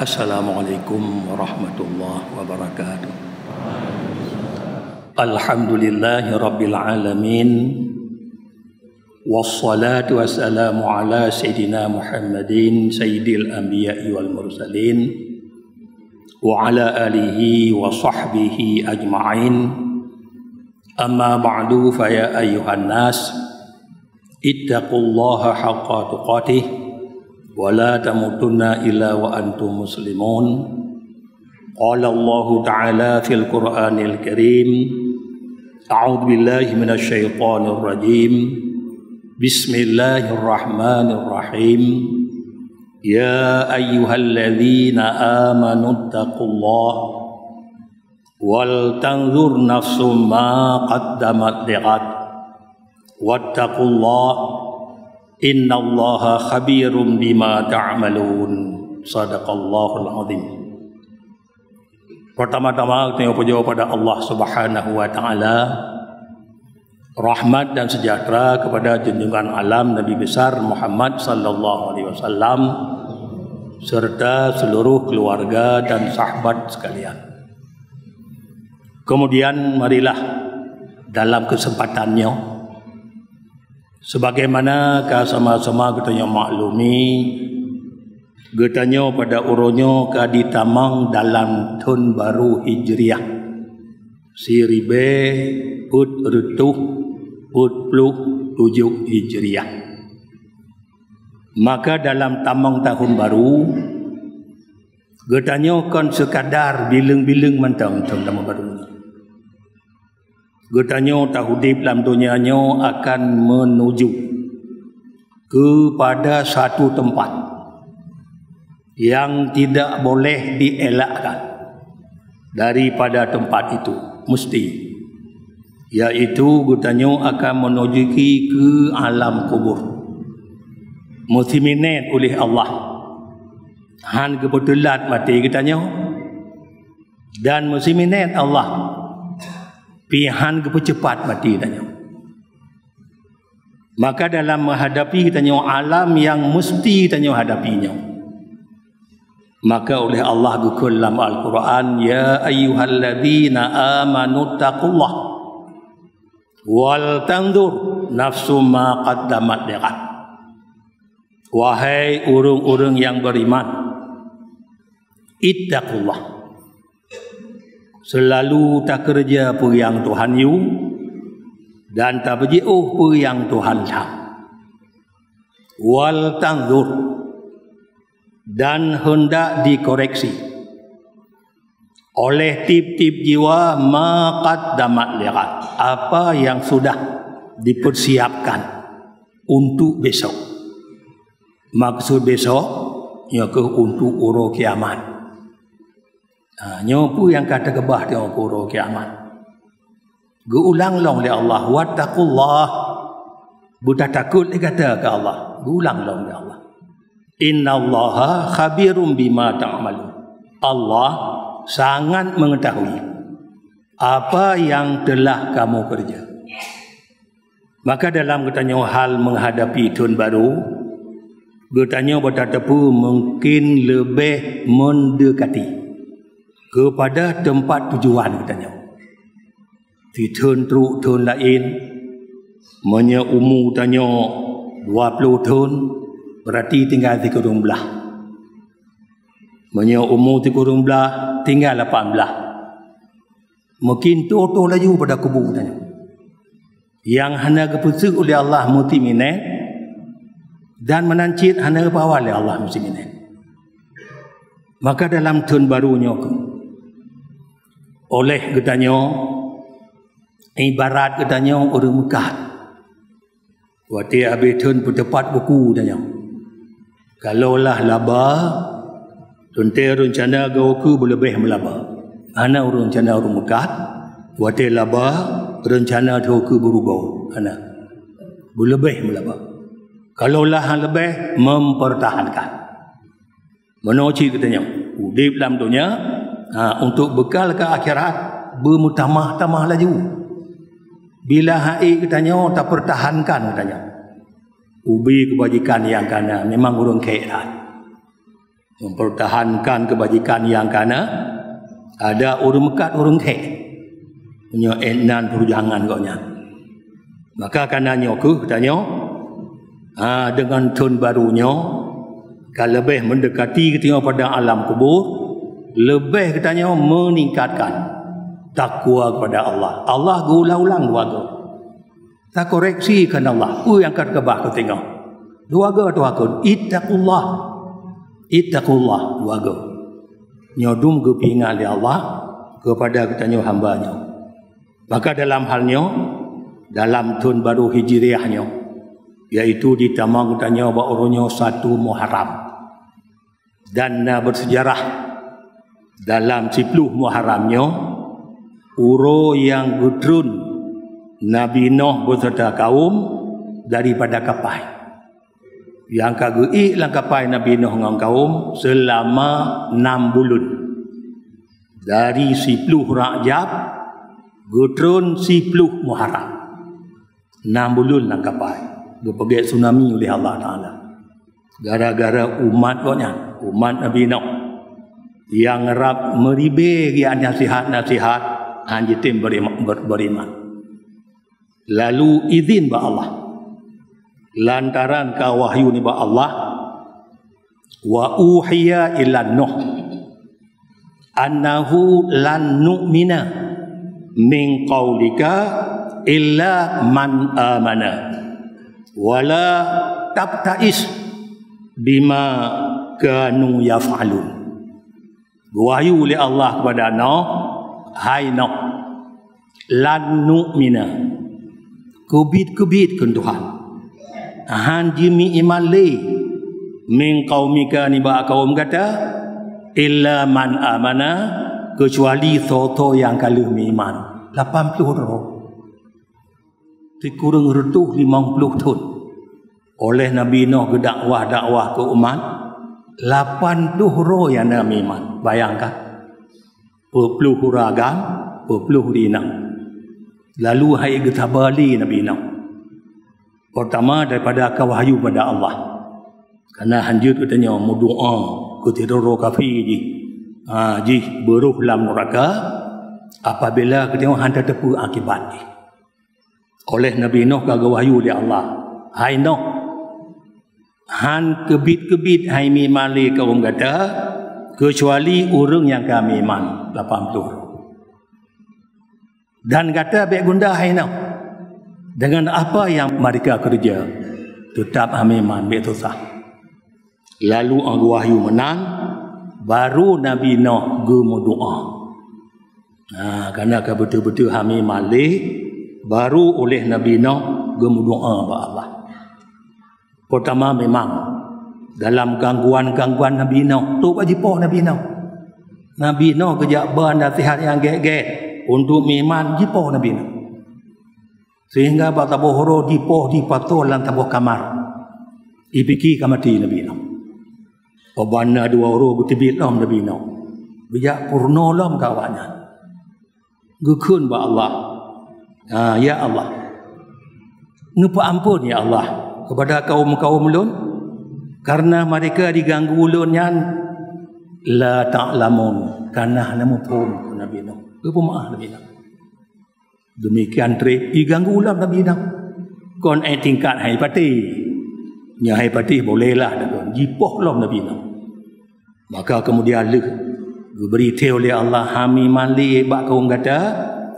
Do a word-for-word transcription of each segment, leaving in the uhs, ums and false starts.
Assalamualaikum warahmatullahi wabarakatuh. Alhamdulillahi rabbil alamin. Wassalatu wassalamu ala sayyidina Muhammadin sayyidil anbiya'i wal mursalin wa ala alihi wa sahbihi ajma'in. Amma ba'du, fa ya ayyuhan nas, ittaqullaha haqqa tuqatih wa la tamutunna illa wa antum muslimun. Qala Allahu ta'ala fil Qur'anil Karim, a'udzu billahi minasy syaithanir rajim. Bismillahirrahmanirrahim. Ya ayyuhalladzina amanu taqullaha wal tanzur nafsum ma qaddamat lighad. Wattaqullah, innallaha khabirum bima ta'malun. Sadaqallahul azim. Pertama-tama, kita puja pada Allah Subhanahu wa Ta'ala. Rahmat dan sejahtera kepada junjungan alam Nabi besar Muhammad sallallahu alaihi wasallam serta seluruh keluarga dan sahabat sekalian. Kemudian, marilah dalam kesempatan nyoe, sebagaimana ka sama-sama geutanyoe maklumi, geutanyoe pada uroe nyoe ka jitamong dalam thon barô Hijriah, siribée peuet reutôh peuet ploh tujoh Hijriah. Maka dalam tamong tahun baru, geutanyoe kon sekadar bileueng-bileueng mantong thon tamong baru nyoe. Geutanyoe taudeb lam donya nyoe akan menuju kepada satu tempat yang tidak boleh dielakkan daripada tempat itu, mesti, yaitu geutanyoe akan menuju ke alam kubur. Meusiminet uleh Allah, han geupeuteulat maté geutanyoe, dan meusiminet Allah, pih han geupeucepat maté tanyoe. Maka dalam menghadapi tanyoe alam yang mesti tanyoe hadapi nyoe, maka uleh Allah geukheun lam Al-Quran, "Ya ayyuhalladzina amanu taqullah wal tanzur nafsum ma qaddamat lighad." Wahai ureuëng-ureuëng nyang beriman, ittaqullah. Seulalu takeureuja peue nyang Tuhan yue dan tapeujiôh peue nyang Tuhan that. Wal tanzur, dan hendak dikoreksi oleh tieb-tieb jiwa ma qaddamat lighad, apa yang sudah dipersiapkan untuk besok. Maksud besok, nyoe keuh untuk uroe kiamat. Ha, nyoe peue nyang ka teukeubah nyoe keu uroe kiamat. Geuulang lom lé Allah, "Wattaqullah." Beutatakot lé gata keu Allah. Geuulang lom lé Allah. "Innallaha khabirum bima ta'malun." Allah sangat mengetahui apa yang telah kamu kerja. Maka dalam geutanyoe hal menghadapi thon baru, geutanyoe beutateupeue mungkin leubeh mendekati kepada tempat tujuan geutanyoe. Di thon trok thon laén, meunyoe umu tanyoe dua ploh thon, berarti tinggai sikureueng blaih. Meunyoe umu sikureueng blaih, tinggai lapan blaih. Mungkin toe-toe laju pada kubu tanyoe. Nyang hana geupeuseuk uleh Allah meusiminét, dan meunan cit hana geupawa lé Allah meusiminét. Maka dalam thon baru nyoe keuh, oleh geutanyoe, ibarat geutanyoe ureuëng meukat. Watée habéh thon peuteupat buku tanyoe. Kalau lah laba, teuntée reuncana geuh keu beuleubeh meulaba. Hana ureuëng reuncana ureuëng meukat, watée laba, reuncana teuh keu beurugoe. Hana. Beuleubeh meulaba. Kalau lah leubeh, mempertahankan. Meunoe cit geutanyoe, udeb lam donya, ha, untuk bekal keu akhirat, beumeutamah-tamah laju. Bila hai geutanyoe tapeurtahankan geutanyoe ubé keubajikan nyang kana, memang ureuëng khék that. Mempertahankan keubajikan nyang kana, ada ureuëng meukat ureuëng khék. Nyoe ék nan peujangan gobnyan. Maka kana nyoe kheueh tanyoe, ha, deungon thon barô nyoe, ka leubeh meundekati geutanyoe pada alam kubur, leubeh geutanyoe meuningkatkan takwa kepada Allah. Allah geuulang-ulang dua goe. Takoreksi keu Allah, peue nyang ka teukeubah keu singoh. Dua goe tuha kheun, "Ittaqullah." Ittaqullah, dua goe. Nyoe dum geupeuingat lé Allah keupada geutanyoe hamba nyoe. Maka dalam hal nyoe, dalam thon barô Hijriah nyoe, yaitu jitamong geutanyoe bak uroe nyoe satu Muharram. Dan na beusejarah, dalam siploh Muharram nyoe, uroe nyang geutreun Nabi Noh beuseureuta kawöm daripada kapai. Nyang ka geuék lam kapai Nabi Noh ngon kawöm seulama nam buleuen. Dari siploh Rajab geutreun siploh Muharram. Nam buleuen lam kapai, geupeugét tsunami uleh Allah Taala. Gara-gara umat gobnyan, umat Nabi Noh, nyang rab meuribée geujak nasihat-nasihat, hana jitem beurima-, ber-, beuriman. Lalu izin bak Allah. Lantaran ka wahyu nibak Allah, "Wa uhiya ila Nuh annahu lan nu'mina min qaumika illa man amana, wala tabta'is bima kanu yaf'alun." Geuwahyu lé Allah kepada Noh, "Hai Noh, lan nu'mina, keubiet-keubiet kheun Tuhan, hán jimeuiman lé, min qaumika, nibak kawöm gata, illa man amana, keucuali soe-soe nyang ka lheueh meuiman." Lapan ploh droe. Sikureueng reutôh limong ploh thon. Óh lheueh Nabi Noh geudakwah-dakwah keu umat, lapan ploh droe nyang na meuiman. Bayangkan, peuet ploh ureuëng agam, peuet ploh ureuëng inong. Lalu hai geusaba lé Nabi Noh. Peurtama daripada ka wahyu bak Allah. Kana hanjeuet geutanyoe meudoá keu sidroe kafé jih, ha, jih beurôh lam nuraka, apabila geutanyoe hana tateupeue akibat jih. Óh lheueh Nabi Noh ka geuwahyu lé Allah, "Hai Noh, hán keubiet-keubiet hai meuiman lé kawöm gata, keucuali ureuëng nyang ka meuiman lapan ploh. Dan gata bék gundah hai Noh, deungon apa nyang meurika keureuja, teutab hana meuiman, bék susah." Lalu óh geuwahyu meunan, barô Nabi Noh geumeudoá. Nah, kana ka beutôi-beutôi hana meuiman lé, barô óh lheueh Nabi Noh geumeudoá bak Allah. Peurtama memang dalam gangguan-gangguan Nabi Noh, trok bak jipoh Nabi Noh. Nabi Noh geujak ba naseuhat nyang gét-gét untuk meuiman, jipoh Nabi Noh. Sehingga bak saboh uroe jipoh jipasoe lam saboh kamar. Jipike ka maté Nabi Noh. Óh ban na dua uroe geuteubiet lom Nabi Noh. Geujak peurunoe lom keu awaknyan. Geukheun bak Allah, "Ha, ya Allah, neupeuamphon ya Allah kepada kaum-kaum lôn, karena mereka diganggu ulôn nyan la ta'lamun, kana hana muphom," kheun Nabi Noh. Geupeumaáh Nabi Noh. Demikian trép jiganggu lom Nabi Noh. Kon ék tingkat hai patéh. Nyan hai patéh bolehlah dah kon. Jipoh lom Nabi Noh. Maka kemudian lheueh geubri thée lé Allah hana meuiman lé bak kaum gata,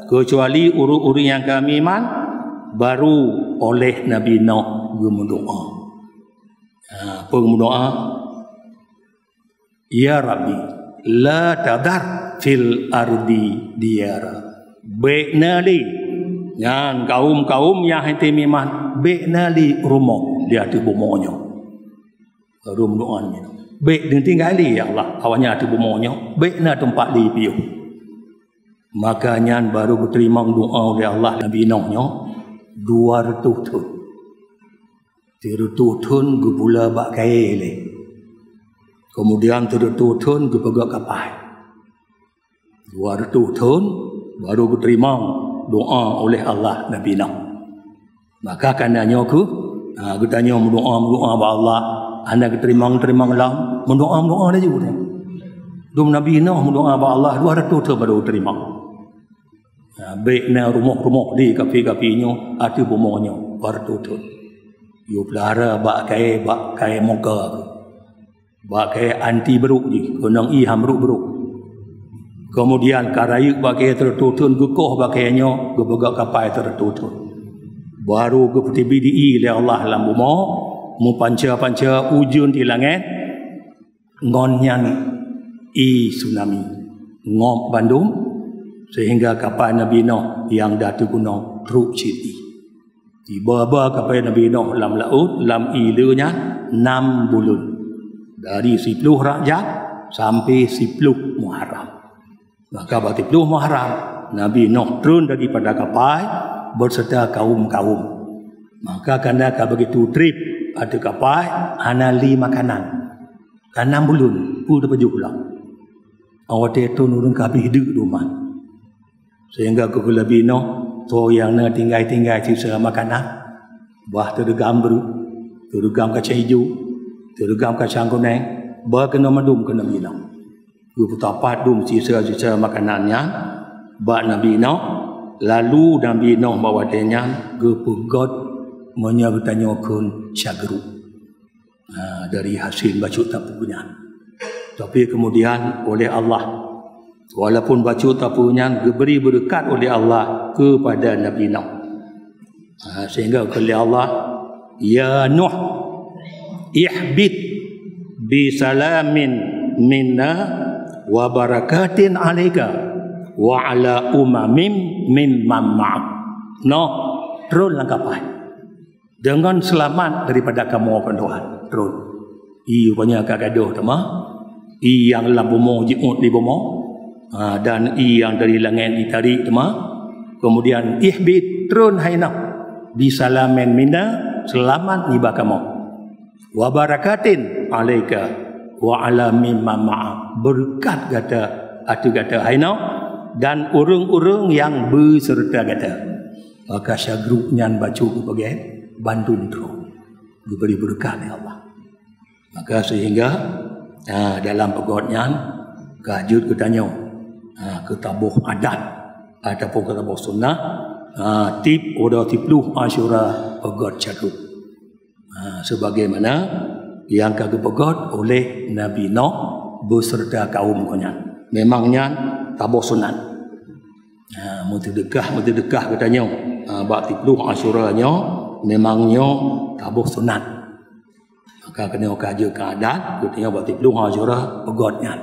keucuali ureuëng-ureuëng nyang ka meuiman, baru óh lheueh Nabi Noh geumeudoá. Ha, peue geumeudoá? "Ya Rabbi, la tadhar fil ardi diyara." Bék na lé nyan kaum-kaum nyang hana meuiman, bék na lé rumoh di ateueh bumoe nyoe. Ureuëng meudoá nyan, "Bék neutinggai lé, ya Allah, awaknyan ateueh bumoe nyoe, bék na teumpat lé piôh." Maka nyan baru geuteurimong doá lé Allah Nabi Noh nyoe dua reutôh thon. Sireutôh thon geupula bak kayée lé. Keumudian sireutôh thon geupeugöt kapai. Dua reutôh thon baru geuteurimong doa oleh Allah Nabi Nuh. Maka kana nyoe kheueh, ha, geutanyoe meudoa-meudoa bak Allah, hana geuteurimong-teurimong lom, meudoa-meudoa laju teuh. Dum Nabi Nuh meudoa bak Allah dua ratus thon baru teurimong. Ha, bèk na rumoh-rumoh di kaphé-kaphé nyoe ateueh bumoe nyoe dua ratus thon. Yue peulahara bak kayèe, bak kayèe moka. Bak kayèe anti brôk jih, keunong ié han brôk-brôk. Keumudian ka rayeuk bak kayèe teureutôh thon geukoh bak kayèe nyoe geupeugöt kapai teureutôh thon. Baru geupeuteubiet di ié lé Allah lam bumoe, meupanca-panca ujeuen di langèt, ngon nyan ié tsunami. Ngop bandum, seuhingga kapai Nabi Nuh nyang da teugunong trôk cit ié. Tiba-ba kapai Nabi Nuh lam laôt, lam ié le nyan nam buleuen, dari siploh Rajab sampai siploh Muharram. Maka bak siploh Muharram, Nabi Nuh treun daripada kapai beserta kaum-kaum. Maka kana ka begitu trép ateueh kapai, hana lé makanan. Ka nam buleuen, peue teupeujôh lom. Watèe treun ureueng ka abéh deuk di rumoh. Sehingga keukeuleubi noe, soe nyang na tinggai-tinggai sisa makanan, bah teureugam breueh, teureugam kacang ijo, teureugam kacang kunèng, bah keunoe mandum keunoe inong. Geupeusapat dum sisa-sisa makanan nyan bak Nabi Nuh, lalu Nabi Nuh bak watèe nyan geupeugöt meunyoe geutanyoe kheun cagruek. Ha, dari hasil bacut tapeue nyan. Tapi kemudian oleh Allah, walaupun bacut tapeue nyan geubri beureukat oleh Allah kepada Nabi Nuh. Ha, sehingga kheun lé Allah, "Ya Nuh, ihbit bi salamin minna wa barakatin alaika wa ala umamim mimman ma'ak." Nuh, treun lam kapai. Deungon seulamat daripada kamoe, kheun Tuhan, treun. Ié rupanya ka gadôh teuma, ié nyang lam bumoe jiôt di bumoe, ha, dan ié nyang dari langèt jitarék teuma. Keumudian, ihbit, treun hai Nuh, bisalamin minna, seulamat nibak kamoe. Wa barakatin alaika wa ala mimman ma'ak, beureukat gata ateueh gata hai Nuh, dan ureueng-ureueng nyang beuseureuta gata. Maka cagruek nyan bacut geupeugèt bandum droe, geubri beureukat lé Allah. Maka sehingga, ha, dalam peugöt nyan ka jeuet geutanyoe, ha, keu taboh adat ataupun keu taboh sunnah, ha, tiep uroe siploh Asyura peugöt cagruek. Ha, sebagaimana nyang ka geupeugöt oleh Nabi Nuh beuseureuta kaum geuh nyan. Memang nyan taboh sunat. Ha, meuseudeukah, meuseudeukah geutanyoe, ha, bak siploh Asyura nyoe, memang nyoe taboh sunat. Maka keunoe ka jeuet keu adat, geutanyoe bak siploh Asyura peugöt nyan.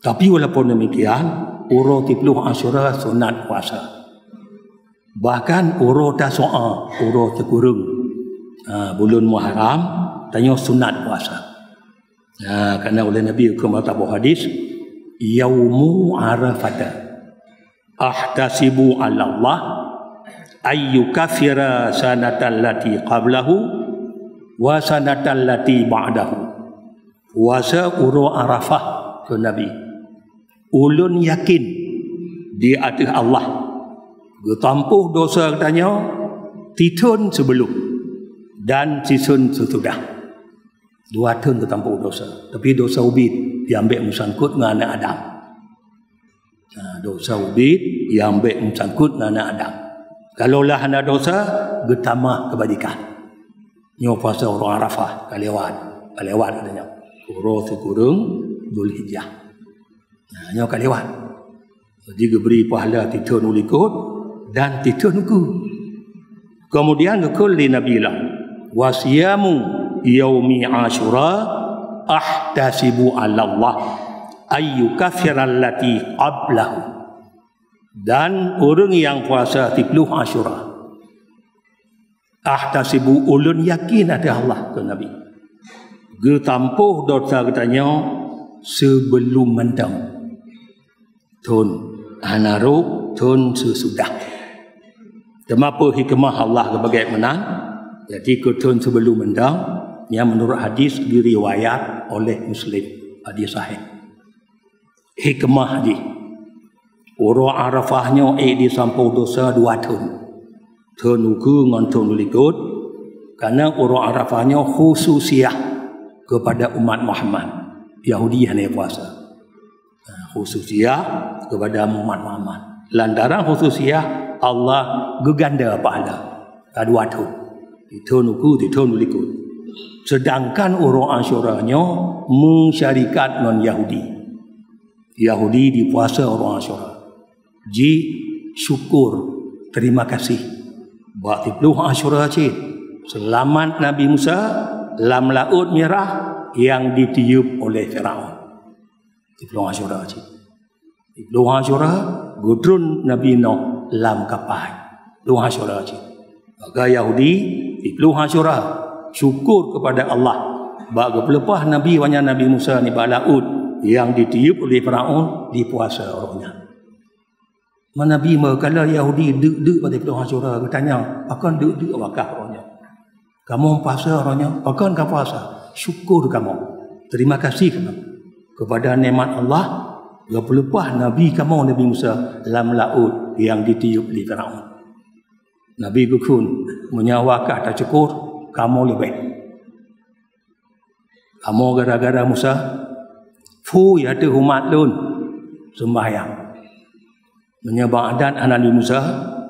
Tapi walaupun demikian, uroe siploh Asyura sunat puasa. Bahkan uroe Tasu'a, uroe sikureueng, ha, buleuen Muharram, tanyoe sunat puasa. Ha, karena uleh Nabi keu mata boh hadis, "Yaumu Arafata ahtasibu 'alallah ayyukaffira sanatal lati qablahu wa sanatal lati ba'dahu." Puasa uroe Arafah, kheun Nabi, ulôn yakin di ateueh Allah geutampoh dosa geutanyoe sithon sibeulom dan sithon sisudah. Dua thon geutampoh dosa, tapi dosa ubit nyang bèk meusangkot ngon aneuk Adam. Nah, dosa ubit nyang bèk meusangkot ngon aneuk Adam. Kalau lah hana dosa, geutamah keubajikan. Nyoe puasa uroe Arafah, ka lewat, ka lewat geutanyoe. Uroe sikureueng Zulhijjah. Nah, nyoe ka lewat. Jadi geubri pahala sithon u likot dan sithon ukeue. Keumudian geukheun lé Nabi lom, "Wa siyamu yaumi Asyura ahtasibu 'alallah ayyukaffiral lati qablahu." Dan ureueng nyang puasa siploh Asyura, ahtasibu, ulôn yakin ateueh Allah, kheun Nabi, geutampoh dosa geutanyoe sibeulom mantong. Thon hana rhot, thon sisudah. Teuma peue hikmah Allah geupeugèt meunan? Jadi keu thon sibeulom mantong, nyan meunurot hadis geuriwayat oleh Muslim, hadis sahih. Hikmah jih, Uroe Arafah nyoe ék jisampôh desya dua thon. Thon ukeue ngon thon likot, karena uroe Arafah nyoe khususiah kepada umat Muhammad. Yahudi hana puasa. Nah, khususiah kepada umat Muhammad. Lantaran khususiah, Allah geuganda pahala. Ka dua thon. Di thon ukeue, di thon likot. Sedangkan uroe Asyura nyoe meusyarikat ngon Yahudi. Yahudi jipuasa uroe Asyura. Ji syukur, terima kasih. Bak siploh Asyura cit, seulamat Nabi Musa lam Laôt Mirah nyang jitiyeub oleh Firaun. Siploh Asyura cit. Siploh Asyura, geutreun Nabi Nuh lam kapai. Siploh Asyura cit. Maka Yahudi, siploh Asyura, syukur kepada Allah bak geupeuleupah Nabi awaknyan Nabi Musa nibak laôt nyang jitiyeub oleh Firaun, jipuasa uroe nyan. Meunyoe Nabi meukalon Yahudi deuk-deuk bak siploh Asyura, geutanyong, "Pakon deuk-deuk awak kah uroe nyoe? Kamoe puasa uroe nyoe, pakon ka puasa?" Syukur kamoe. Terima kasih kamoe kepada nikmat Allah, geupeuleupah Nabi kamoe Nabi Musa lam laôt nyang jitiyeub lé Firaun. Nabi geukheun, "Meunyoe awak kah tasyukur, kamoe leubeh. Kamoe gara-gara Musa, phui ateueh umat lôn seumbahyang. Meunyoe bak adat aneuk Nabi Musa,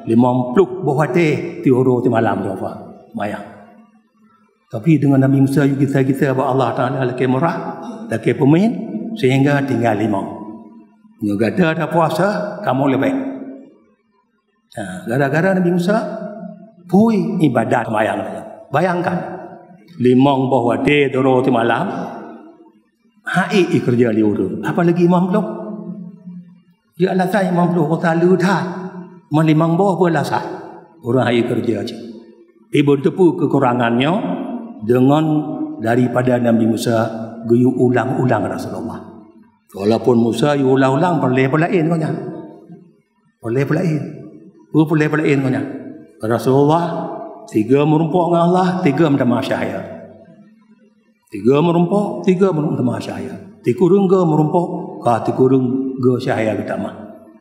limong ploh boh watée tiuroe timalam Yehova seumbahyang. Tapi deungon Nabi Musa yue gisa-gisa bak Allah Taala lakée murah, lakée peumiet, sehingga tinggai limong. Meunyoe gata tapuasa, kamoe leubeh." Nah, gara-gara Nabi Musa, phui ibadat seumbahyang. Bayangkan, limong boh watée tiuroe timalam, hai ikeureuja lé ureuëng, apalagi limong ploh. Di alasan limong ploh kota le that, meulimong boh peue alasan ureuëng hai ikeureuja cit. Iban teupeu keukurangan nyoe deungon daripada Nabi Musa geuyue ulang-ulang Rasulullah. Walaupun Musa yue ulang-ulang, peureulée peulaén gobnyan. Peureulée peulaén. Peue peureulée peulaén gobnyan? Rasulullah, tiga meurumpok ngon Allah, tiga meutamah cahya. Tiga meurumpok, tiga meutamah cahya. Tikureueng go meurumpok, ka tikureueng go cahya geutamah.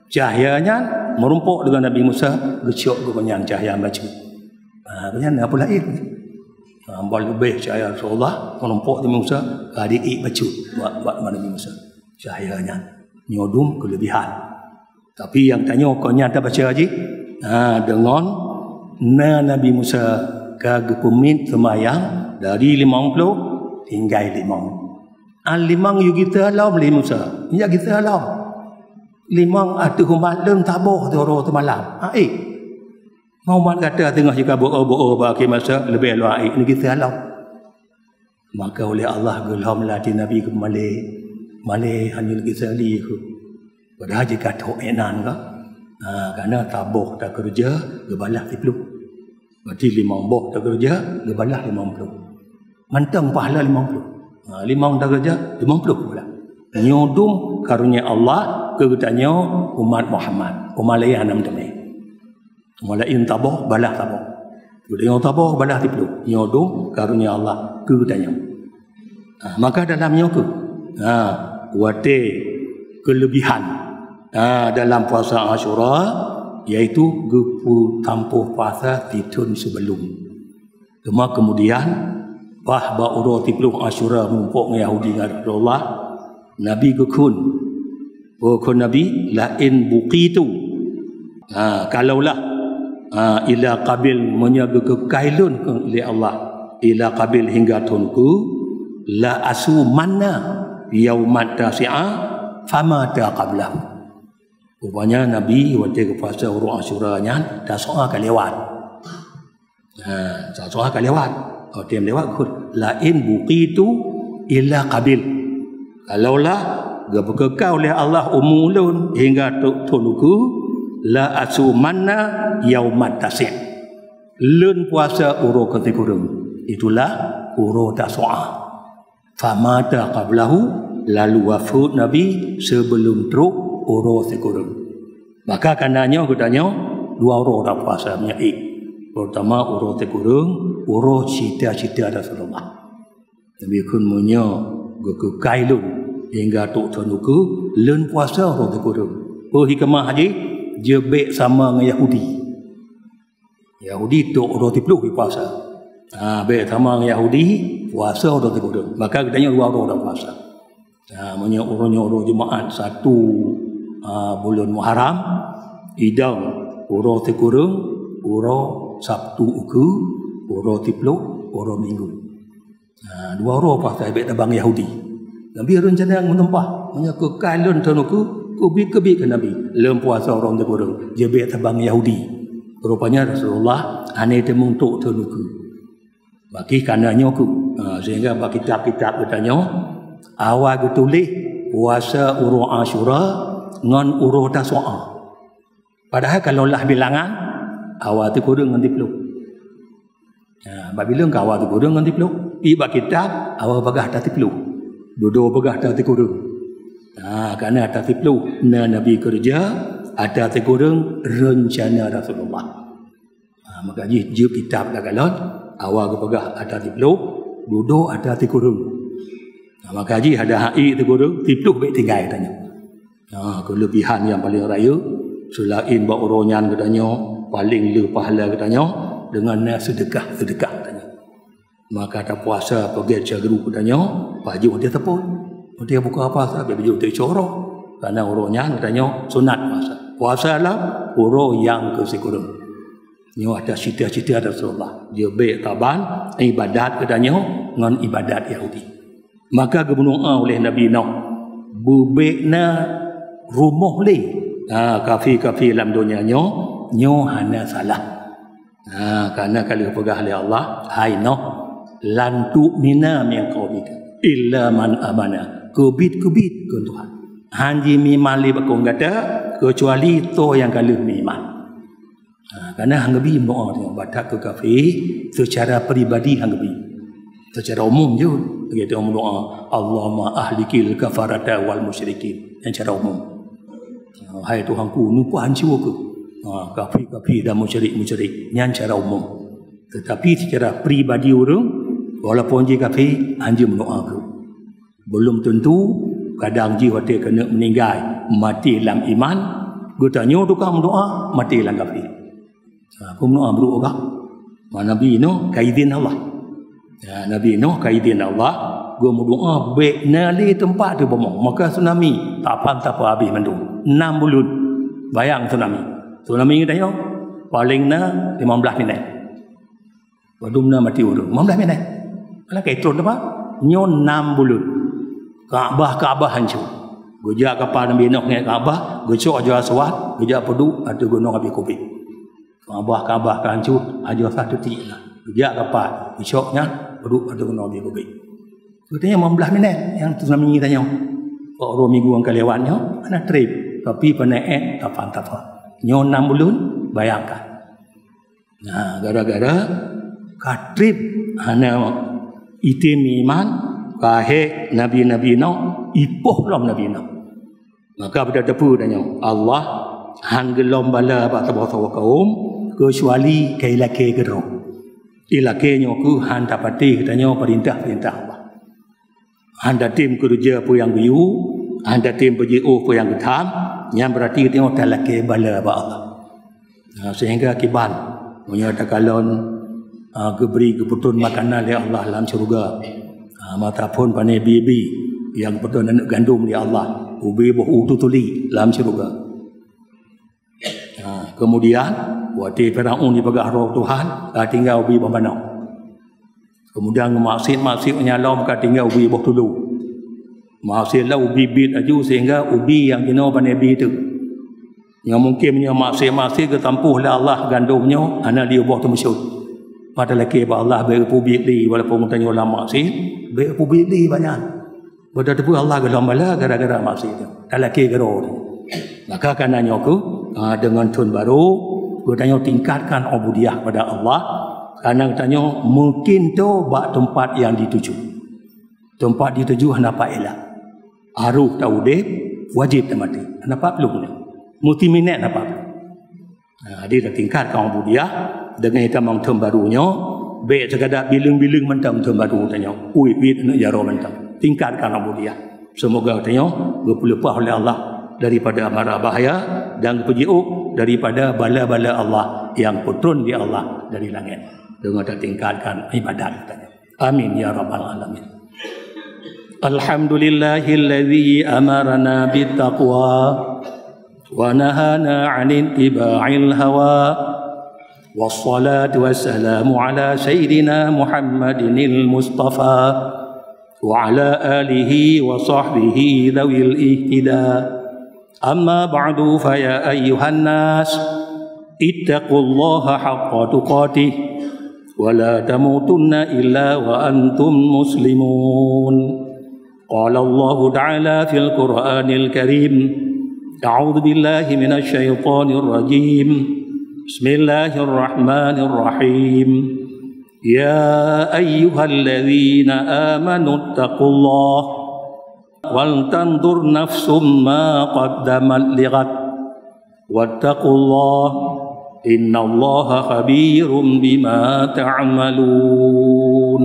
Cahya nyan meurumpok deungon Nabi Musa, geucok gobnyan cahya bacut. Ha, gobnyan na peulaén. Ha, bah leubeh cahya Rasulullah, meurumpok Nabi Musa, ka diék bacut bak, bak Nabi Musa. Cahya nyan. Nyoe dum keulebihan. Tapi nyang tanyoe kon nyan tabaca jih, ha, deungon na Nabi Musa ka geupeumiet seumbahyang dari limong ploh tinggai limong. An limong yue gisa lom lé Musa, jak gisa lom. Limong ateueh umat lôn saboh tiuroe timalam. Hai, umat gata teungoh jikabeuôt-beuôt bak akhé masa leubeh lom hai neugisa lom. Maka uleh Allah geulhom lé até Nabi keu malée, malée hana lagée seuli keu. Padahai jika thok inan ka, ha, karena saboh takeureuja geubalah siploh. Berarti limong boh takeureuja geubalah limong ploh. Mantong pahala limong ploh. Ha, limong takeureuja limong ploh pula. Nyoe dum karunia Allah keu geutanyoe umat Muhammad. Umat laén hana meuteumé. Umat laén saboh, balah saboh. Geutanyoe saboh, balah siploh. Nyoe dum karunia Allah keu geutanyoe. Ha, maka dalam nyoe keuh, ha, watée keulebihan, ha, dalam puasa Asyura, yaitu geupeutampoh puasa sithon sibeulom. Teuma keumudian, bah bak uroe siploh Asyura meurumpok ngon Yahudi ngon Rasulullah, Nabi geukheun, geukheun Nabi, "La in buqitu." Ha, kalaulah, ha, ila qabil, meunyoe geukeukai lôn keu lé Allah, ila qabil hingga thon ukeue, "La asumanna yaumat tasi'a fama qablahu." Rupanya Nabi watée geupuasa uroe Asyura nyan, Tasu'a ka lewat. Ha, Tasu'a ka lewat. Oh, tem lewat geukheun, "La in buqitu ila qabil." Kalaulah geupeukeukai uleh Allah umu lôn hingga tu-, thon ukeue, "La asumanna yaumat tasi'." Lôn puasa uroe keusikureueng, itulah uroe Tasu'a. Famata qablahu, lalu wafeuet Nabi sibeulom trok uroe sikureueng. Maka kana nyoe geutanyoe dua uroe tapuasa meunyoe ék, terutama uroe sikureueng, uroe cita-cita Rasulullah. Nabi kheun, "Meunyoe geukeukai lôn hingga trok thon ukeue, lôn puasa uroe sikureueng." Peue hikmah jih? Jeuet bék sama ngon Yahudi. Yahudi trok uroe siplôh jipuasa. Ha, bék sama ngon Yahudi, puasa uroe sikureueng. Maka geutanyoe dua uroe tapuasa. Ha, meunyoe uroe nyoe uroe Jumaat satu, ha, buleuen Muharram, idong uroe sikureueng, uroe Sabtu ukeue, uroe siplôh, uroe Minggu. Ha, dua uroe puasa bék tabang Yahudi. Nabi reuncana meutumpah, meunyoe keu ka lôn thôn ukeue, keubiet-keubiet keu Nabi, lôn puasa uroe sikureueng, jeuet bék tabang Yahudi. Rupanya Rasulullah hana teumeung trok thôn ukeue. Baki kana nyoe keuh. Ha, sehingga bak kitab-kitab geutanyoe, awai geutuléh puasa uroe Asyura ngon uroe Tasu'a. Padahai kalau lah bilangan, awai sikureueng ngon siplôh. Ha, bak bileueng ka awai sikureueng ngon siplôh. Pi bak kitab, awai peugah ata siplôh. Dudoe peugah ata sikureueng. Ha, kana ata siplôh na Nabi keureuja, ata sikureueng reuncana Rasulullah. Ha, maka jih jeuet kitab takalon, awai geupeugah ata siplôh, dudoe ata sikureueng. Ha, maka jih ada hai sikureueng, siplôh bék tinggai tanyoe. Ha, keulebihan nyang paleng rayeuk, seulaén bak uroe nyan geutanyoe paleng le pahala geutanyoe deungon na seudeukah-seudeukah geutanyoe. Maka tapuasa peugét syahru geutanyoe, pajoh watée seupôt. Watée buka puasa, bék pajoh watée coroh. Karena uroe nyan geutanyoe sunat puasa. Puasa lam uroe nyang keusikureueng. Nyoe atas cita-cita Rasulullah. Jeuet bék taban ibadat geutanyoe ngon ibadat Yahudi. Maka geumeudoá uleh Nabi Nuh, "Beubék na rumoh lé, ha, kafé-kafé lam donya nyoe, nyoe hana salah." Ha, karena ka lheueh peugah lé Allah, "Hai Nuh, lan tu'mina min qaumika illa man amana." Keubiet-keubiet keu Tuhan. Han jimeuiman lé bak kong gata, keucuali soe nyang ka lheueh meuiman. Ha, karena han geubi meudoá tanyoe, bak that keu kafé, seucara pribadi han geubi. Seucara umum jeuet, lagée tanyoe meudoá, "Allahumma ahlikil kafarata wal musyrikin." Nyan cara umum. Ha, "Hai Tuhanku, neupeuhanco keuh, ha, kafé-kafé dan musyrik-musyrik." Nyan cara umum. Tetapi seucara pribadi ureuëng, walaupun jih kafé, han jeuet meudoá keuh. Belum tentu, kadang jih watée keuneuk meuninggai, maté lam iman, geutanyoe tukang meudoá, maté lam kafé. Ha, peue meudoá brôk gah? Ma Nabi Nuh ka idhin Allah. Ya, Nabi Nuh ka idhin Allah, geumeudoá bék na lé teumpat teuh bumoe. Maka tsunami, tapan tapa habéh mandum. Nam buleuen. Bayang tsunami. Tsunami geutanyoe, paleng na limong blaih minét. Padum na maté ureuëng, limong blaih minét. Alah, ka itron teuma, nyoe nam buleuen. Ka'bah, Ka'bah hanco. Geujak kapa Nabi Nuh ngon Ka'bah, geucok Hajar Aswad, geujak peuduek ateueh gunong Abi Kubais. Ka'bah, Ka'bah ka hanco, Hajar Aswad teutiek na. Geujak kapa, geucok nyan, peuduek ateueh gunong Abi Kubais. Geutanyoe limong blaih minét nyang tsunami tanyoe. Bak uroe minggu nyang ka lewat nyoe, hana trép. Tapi paneuk ék, tapan tapa. Nyoe nam buleuen, bayangkan. Nah, gara-gara ka trép hana item iman, ka hék nabi-nabi Nuh, ipoh lom nabi Nuh. Maka beutateupeue tanyoe, Allah han geulom bala bak saboh-saboh kaum, keucuali ka ilakée keudroe. Ilakée nyoe keuh han tapatéh geutanyoe peurintah-peurintah Allah. Han tatem keureuja peue nyang geuyue, han tatem peujiôh peue nyang geutham, nyan beurati geutanyoe talakée bala bak Allah. Nah, sehingga kiban, meunyoe takalon, ah, geubri geupeutrön makanan lé Allah lam syeuruga. Ah, mata phon pane bi-bi nyang geupeutrön aneuëk gandom lé Allah, ubé boh u tutuli lam syeuruga. Ha, kemudian, watée Firaun jipeugah roh Tuhan, ka tinggai ubé boh manok. Kemudian, maksiet-maksiet nyang lom ka tinggai ubé boh tulô. Maksiet lom ubé biet laju sehingga ubé nyang jinoe pane bi teuk. Nyang mungken meunyoe maksiet-maksiet geutampoh lé Allah gandom nyoe hana lé boh teumeusyot. Mata lakée bak Allah bék geupeubiet lé walaupun geutanyoe lam maksiet, bék geupeubiet lé banyak. Beutateupeue Allah geulom bala gara-gara maksiet nyoe. Talakée keudroe. Maka kana nyoe keuh, ha, deungon thon barô, geutanyoe tingkatkan ubudiyah pada Allah, karena geutanyoe mungken toe bak teumpat nyang dituju. Teumpat dituju hana pat ilak. Harôh taudeb, wajéb tamaté. Hana pat plueng nyoe. Meusti minét hana pat plueng. Nah, jadi tatingkatkan ubudiyah deungon tamong thon barô nyoe, bék sekadar bileueng-bileueng mantong thon barô tanyoe, uit-uit aneuëk jaroe mantong. Tingkatkan ubudiyah. Seumoga tanyoe geupeuleupah oleh Allah daripada mara bahaya dan geupeujeuôh daripada bala-bala Allah nyang peutron lé Allah dari langét. Deungon tatingkatkan ibadat geutanyoe. Amin ya rabbal alamin. Alhamdulillahilladzi amarana bittaqwa wa nahana 'anit tiba'il hawa. Wassalatu wassalamu ala sayyidina Muhammadinil Mustafa wa ala alihi wa sahbihi dzawil ihtida. Amma ba'du, fa ya ayyuhan nas, ittaqullaha haqqa tuqatih wa la tamutunna illa wa antum muslimun. Qala Allahu ta'ala fil Qur'anil Karim, a'udzu billahi minasy syaithanir rajim. Bismillahirrahmanirrahim. Ya ayyuhalladzina amanu taqullaha wal tanzur nafsum ma qaddamat lighad. Wattaqullah, innallaha khabirum bima ta'malun.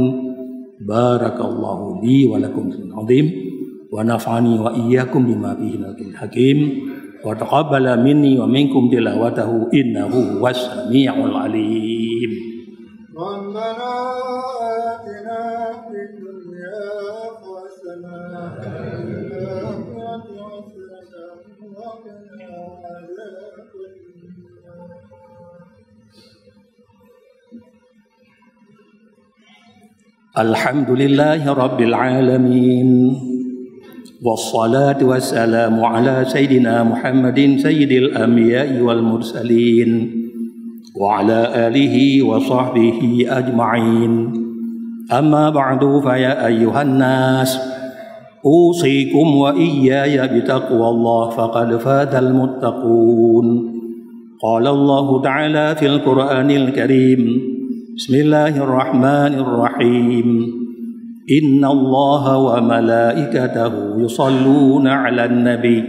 Barakallahu li wa lakum fil azim, wa nafa'ani wa iyyakum bima fihi minal hakim, wa taqabbala minni wa minkum tilawatahu, innahu huwas samiul alim. ربنا آتنا في الدنيا حسنة وفي الآخرة حسنة وقنا عذاب النار. الحمد لله رب العالمين. والصلاة والسلام على سيدنا محمد سيد الأنبياء والمرسلين وعلى آله وصحبه أجمعين. أما بعد، فيا أيها الناس، أوصيكم وإياي بتقوى الله، فقد فاز المتقون. قال الله تعالى في القرآن الكريم، بسم الله الرحمن الرحيم، إن الله وملائكته يصلون على النبي،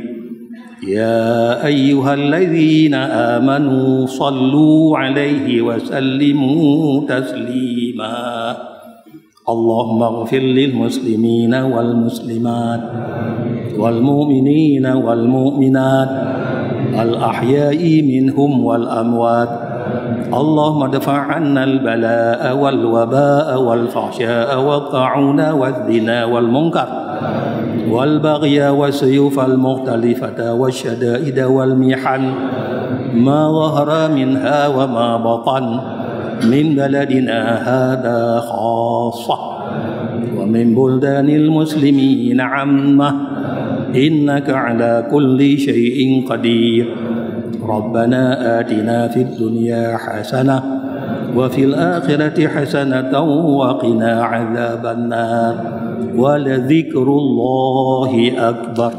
يا أيها الذين آمنوا صلوا عليه وسلموا تسليما. اللهم اغفر للمسلمين والمسلمات والمؤمنين والمؤمنات الأحياء منهم والأموات. اللهم ادفع عنا البلاء والوباء والفحشاء والطاعون والزنا والمنكر والبغي والسيوف المختلفة والشدائد والمحن ما ظهر منها وما بطن من بلدنا هذا خاصة ومن بلدان المسلمين عامة، إنك على كل شيء قدير. ربنا آتنا في الدنيا حسنة وفي الآخرة حسنة وقنا عذاب النار، ولذكر الله أكبر.